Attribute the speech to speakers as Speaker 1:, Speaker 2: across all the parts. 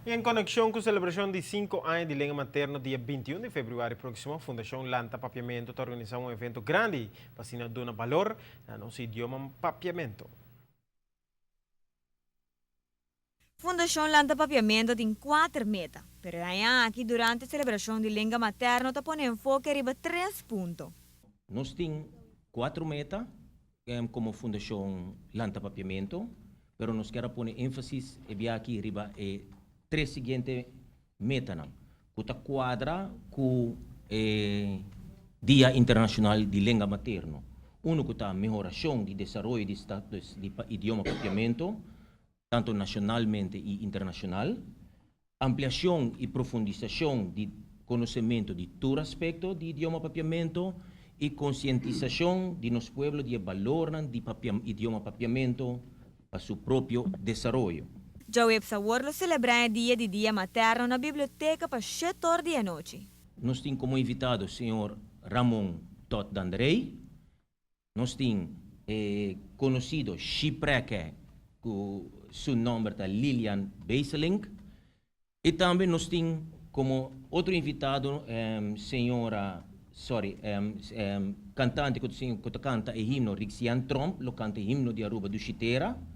Speaker 1: Y en conexion cu e celebracion di 5 aña di lenga materno dia 21 di februari proximo, Fundacion Lanta Papiamento ta organisa un evento grandi pa asina duna balor na nos idioma Papiamento.
Speaker 2: Fundacion Lanta Papiamento tin cuater meta, pero aki durante e celebracion di lenga materno ta pone enfoke riba tres punto.
Speaker 3: Nos tin cuater meta como Fundacion Lanta Papiamento, pero nos kier pone enfasis aki riba e tres siguiente metanan. Cu ta cuadra cu Dia Internacional di Lenga Materno. Uno cu ta mehoracion di desaroyo di status di idioma Papiamento, tanto nacionalmente y internacional, ampliacion y profundisacion di conocemento di tur aspecto di idioma Papiamento y concientisacion di nos pueblo di balor di idioma Papiamento pa su propio desaroyo.
Speaker 2: Diahuebs awor lo celebra e dia di Dia Materno na biblioteca pa 7 or di anochi.
Speaker 3: Nos tin como invitado señor Ramon Tot Dandrey, nos tin conocido Shipreke, cu su nomber ta Lilian Beiselink, y tambe nos tin como otro invitado señora, sorry, cantante cu canta e himno Rixian Tromp, lo canta e himno di Aruba Dushi Tera.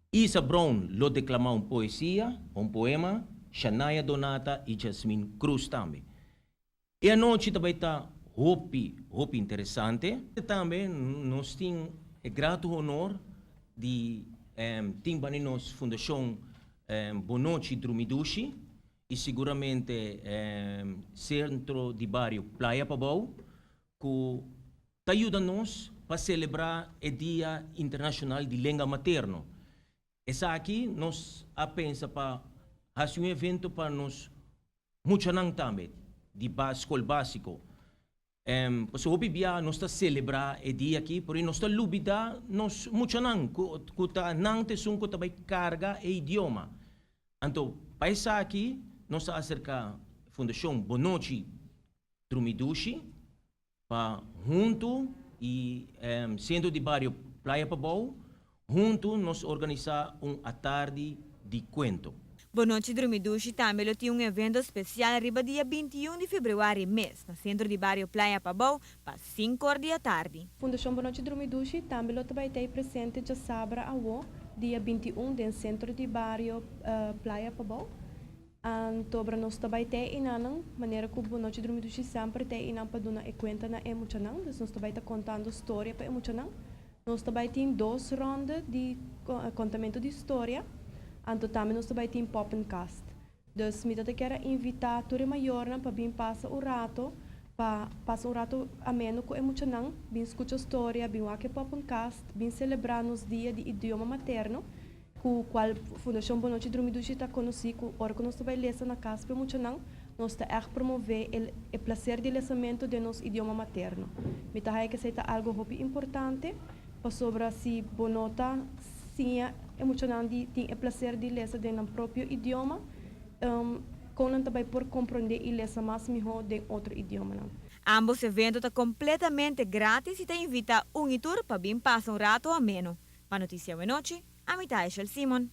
Speaker 3: Isa Brown lo declama un poesia, un poema, Shania Donata y Jasmine Cruz tambe. E anochi tambe ta hopi, hopi interesante. Tambe nos tin e grato honor di tin nos Fundacion Bon Nochi Drumi Dushi y seguramente Centro di Bario Playa Pabou, cu ta yuda nos pa celebra e Dia Internacional di Lenga Materno. Esaki nos a pensa pa haci un evento pa nos muchanan tambe, di scol basico. Paso hopi bia nos ta celebra e dia aki, pero nos ta lubida nos muchanan, cu ta nan ta esun cu ta bay carga e idioma. Anto, pa esaki, nos a acerca Fundacion Bon Nochi Drumi Dushi, pa hunto y Centro di Bario Playa Pabou, hunto nos organisa un atardi di cuento.
Speaker 2: Bon Nochi Drumi Dushi tambe lo tin un evento especial riba dia 21 di februari mes, na Centro di Bario Playa Pabou, pa 5 or di atardi.
Speaker 4: Fundacion Bon Nochi Drumi Dushi tambe lo bay ta presente diasabra awo, dia 21, den Centro di Bario Playa Pabou. Anto nos tambe ta einan, manera cu Bon Nochi Drumi Dushi semper ta einan pa duna e cuenta na e muchanan, dus nos tambe ta contando storia pa e muchanan. Nos tambe tin dos ronda di contamento di storia, anto tambe nos tambe tin poppenkast. Dus mi ta kier invita tur mayornan pa bin pasa un rato, pa pasa un rato ameno cu e muchanan, bin scucha storia, bin wak poppenkast, bin celebra nos dia di idioma materno, cu cual Fundacion Bon Nochi Drumi Dushi ta conoci cu ora cu nos ta bay lesa na cas pa muchanan, nos ta echt promove e placer di lesamento di nos idioma materno. Mi ta haya cu esey ta algo hopi importante, pasobra si bo no ta siña e muchanan di tin e placer di lesa den nan propio idioma, con nan tambe por comprende y lesa mas miho den otro idiomanan.
Speaker 2: Ambos evento ta completamente gratis y ta invita un y tur pa bin pasa un rato ameno. Pa Noticia Awe Nochi, ami ta Simon.